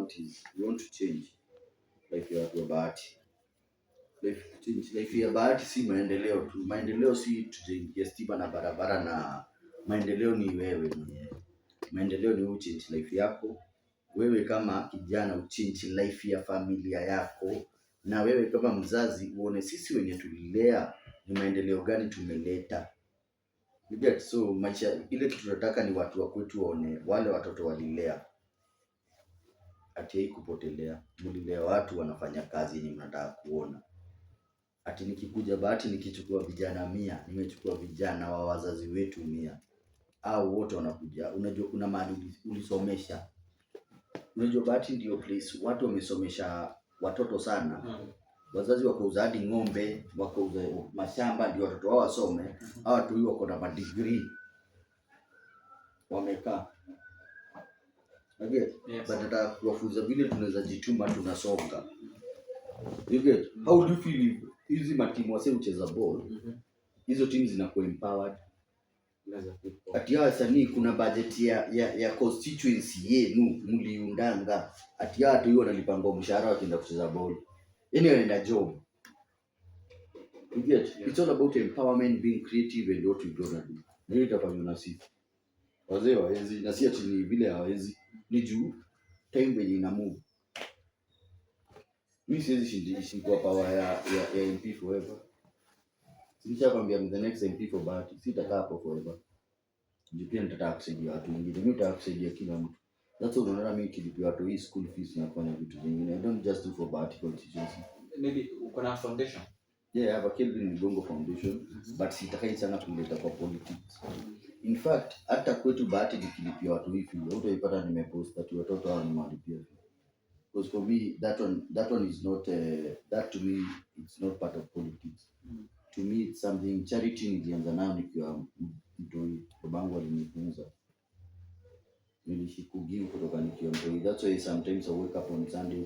want is we want to change life ya watu wa Bahati. Life, change life ya Bahati si maendeleo tu. Maendeleo si tujaingia stima na barabara, na maendeleo ni wewe mwenyewe. Maendeleo ni uchange life yako wewe kama kijana, uchange life ya familia yako, na wewe kama mzazi uone sisi wenye tulilea ni maendeleo gani tumeleta. You get? So maisha ile kitu tunataka ni watu wa kwetu waone wale watoto walilea, ati haikupotelea. Mlilea watu wanafanya kazi yenye mnataka kuona. Ati nikikuja Bahati nikichukua vijana 100, nimechukua vijana wa wazazi wetu 100, au wote wanakuja. Unajua kuna mahali ulisomesha. Unajua Bahati ndio place watu wamesomesha watoto sana. Wazazi wakauza hadi ng'ombe, wakauza mashamba ndio watoto wao wasome. Hawa watu hiyo wako na madegree wamekaa. Okay? Yes. But nataka kuwafunza vile tunaweza jituma, tunasonga. You get? How do you feel if hizi matimu wase hucheza ball, hizo timu zinakuwa empowered? Unaweza kuwa. Ati hawa wasanii kuna budget ya constituency yenu mliundanga. Ati hawa watu hiyo wanalipangwa mshahara wakienda kucheza ball. Yaani wanaenda job. You get? Yeah. It's all about empowerment, being creative and what you gonna do. Ndio itafanywa na sisi. Wazee hawawezi, na si ati ni vile hawawezi, ni juu time venye ina move. Mi siwezi shikwa power ya MP forever. Sinishakwambia I'm the next MP for Bahati, sitakaa hapo forever. Juu pia nitataka kusaidia watu wengine, mi nataka kusaidia kila mtu. That's why unaona mimi nikilipia watu hii school fees na kufanya vitu zingine. I don't just do for Bahati constituency. Maybe uko na foundation. Yeah, I have a Kelvin Mgongo Foundation, but sitakai sana kuleta kwa politics. In fact, hata kwetu Bahati nikilipia watu hii fee, hutaipata nimepost ati watoto hao nimewalipia fee. Because for me that one is not that to me it's not part of politics. To me it's something, charity nilianza nayo nikiwa mtoi. Babangu alinifunza. Niliishi kugive kutoka nikiwa mtoi. That's why sometimes I wake up on Sunday,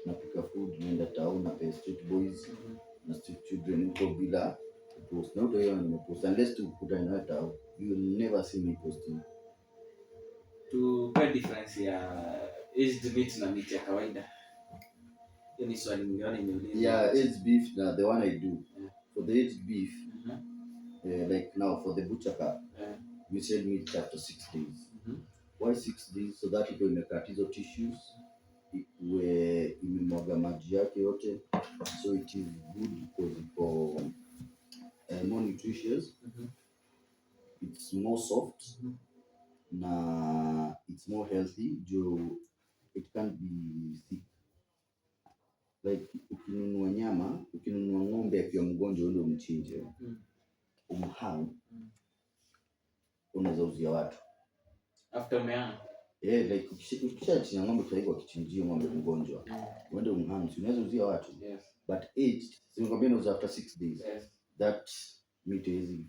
napika food, naenda town, napea street boys na street children huko bila kupost. Na utaiona nimepost unless tukutane nawe tao. You will never see me posting. Tupe difference ya aged meat na meat ya kawaida. Hiyo ni swali niliona imeulizwa. Yeah, aged beef na the one I do. For the aged beef, like now for the butcher cut, we sell meat after 6 days. Why 6 days? So that iko imecut hizo tissues, ikuwe imemwaga maji yake yote, so it is good because iko more nutritious, it's more soft na it's more healthy juu it can't be sick. Like ukinunua nyama, ukinunua ng'ombe akiwa mgonjwa, uende umchinje, umhang, unaweza uzia watu? After umeana. Yeah, like ukishachinja ng'ombe sahii kwa kichinjio, ng'ombe mgonjwa, uende umhang, si unaweza uzia watu? Yes. But aged, si nikwambia inauza after 6 days? Yes. That meat haiwezi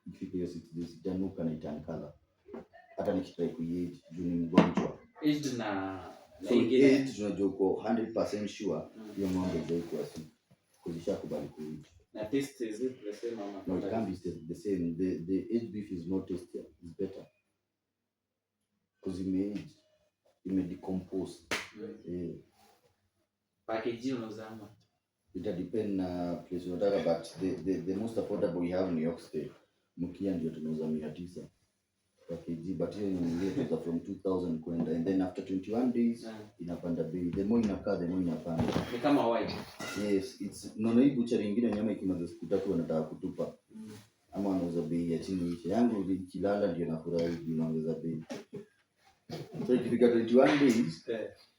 ifika hiyo 6 days, itanuka na iturn color hata nikitry kuiage juu ni mgonjwa. Aged na So ingine. Aged tunajua uko 100% sure hiyo ng'ombe haikuwa sick kuzishakubali kuage. Na taste, is it the same ama? No, it can't be the same. The aged beef is more tastier, it's better because ime ime decompose. Yeah. Package unauza ama? Ita depend na place unataka, but the most affordable we have ni oxtail. Mkia ndio tunauza 900 per kg, but hiyo nyingine tunauza from 2000 kwenda, and then after 21 days inapanda bei. The more inakaa, the more inapanda. Ni kama wine. Yes, it's naona hii butchery ingine, nyama ikimaliza siku 3 wanataka kutupa ama wanauza bei ya chini ishe. Yangu ikilala ndio nafurahi juu inaongeza bei. So ikifika 21 days,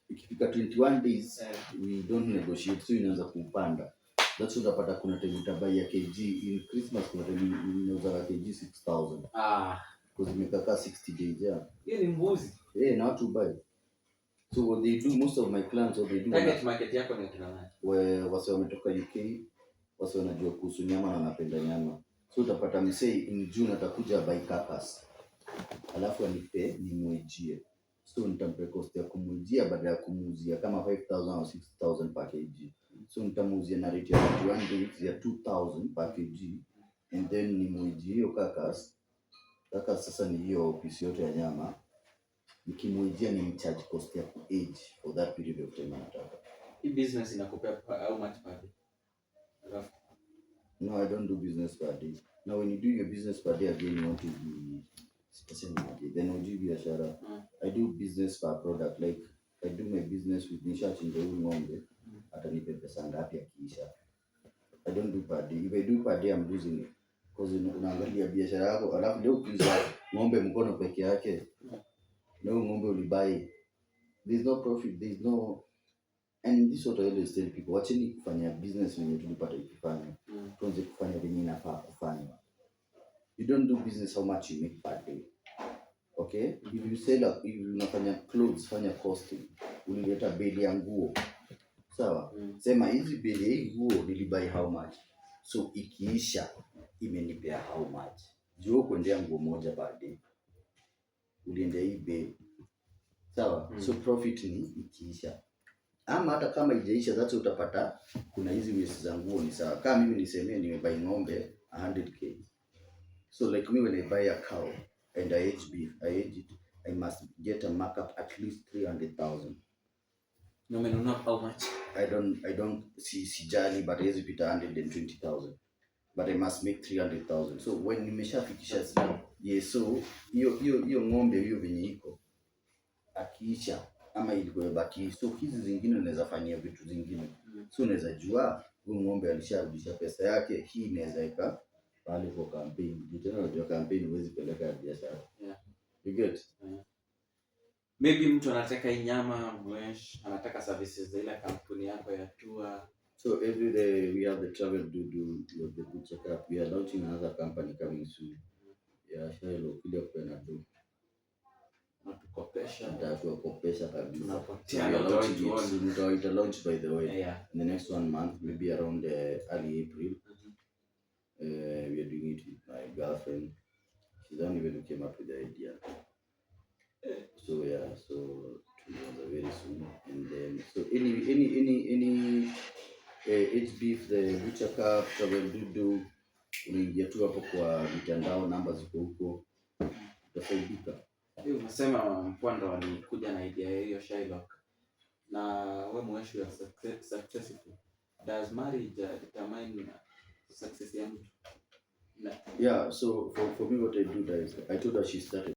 ikifika 21 days, we don't negotiate, so inaanza kupanda. That's why utapata kuna time utabuy ya kg in Christmas, kuna time inauza kg 6000 Ah, because imekaa 60 days, yeah. hiyo ni mbuzi. Yeah, na watu buy. So what they do, most of my clients, what they do, Target market yako ni akina nani? Wase wametoka UK, wase wanajua kuhusu nyama na wanapenda nyama. So utapata msee in June atakuja buy carcass, alafu anipe nimwageie. So nitampe cost ya kumwageia baada ya kumuuzia kama 5000 au 6000 per kg. So nitamuuzia na rate ya 21 days ya 2000 per kg and then nimwageie hiyo carcass. Carcass sasa ni hiyo piece yote ya nyama. Nikimuagea ni mcharge cost ya kuage for that period of time anataka. Hii business inakupea how much per day? Rough. No, I don't do business per day. Now when you do your business per day again, you want to be, sitasema aje, then hujui biashara. I do business per product. Like I do my business with nishachinja huyu ng'ombe, atanipe pesa ngapi akiisha. I don't do per day. If I do per day, I'm losing it. Because unaangalia biashara yako, alafu leo ukiuza ng'ombe mkono peke yake, na huyu ng'ombe ulibuy, there's no profit, there's no. And this is what I always tell people, wacheni kufanya business wenye tulipata ikifanya. Tuanze kufanya venye inafaa kufanywa. You don't do business how much you make per day. Okay? If you sell if unafanya clothes, fanya costing. Ulileta bale ya nguo. Sawa? Sema hizi bale ya hii nguo nilibuy how much? So ikiisha imenipea how much? Juu kuendea nguo moja per day. Uliendea hii bale. Sawa? So profit ni ikiisha. Ama hata kama ijaisha, that's utapata kuna hizi waste za nguo ni sawa. Kama mimi nisemee nimebuy ng'ombe 100K. So like me, when I buy a cow and I age beef, I age it, I must get a markup at least 300,000. Na umenunua how much? I don't si sijali, but haiwezi pita 120,000. But I must make 300,000. So when nimeshafikisha, yeah, so hiyo ng'ombe hiyo venye iko akiisha ama ilikuwa imebaki, so hizi zingine unaweza fanyia vitu zingine. So unaweza jua huyu ng'ombe alisharudisha pesa yake, hii inaweza weka pale kwa campaign. Juu tena unajua campaign huwezi peleka ya biashara. You get? Maybe mtu anataka hii nyama mwesh, anataka services za ile kampuni yako ya tour. So every day we have the Travel Dudu, we have the Butcher Cup. We are launching another company coming soon. Yeah, Shiloh, ile kupena do. Natukopesha. Nitakuwakopesha kabisa. Tunapotea So we are na launching it utawahi soon. Ita launch, by the way, in the next one month, maybe around early April. We are doing it with my girlfriend. She's the one even who came up with the idea. So yeah, so tunaanza very soon. And then so any HBeef, the Butcher Cup, Travel Dudu, unaingia tu hapo kwa mitandao, namba ziko huko, utasaidika. Hiyo umesema Mpwando walikuja na idea ya hiyo Shylock. Na we mweshi you are successful. Does marriage determine success ya mtu? Na Yeah, so for me, what I do is I told her she started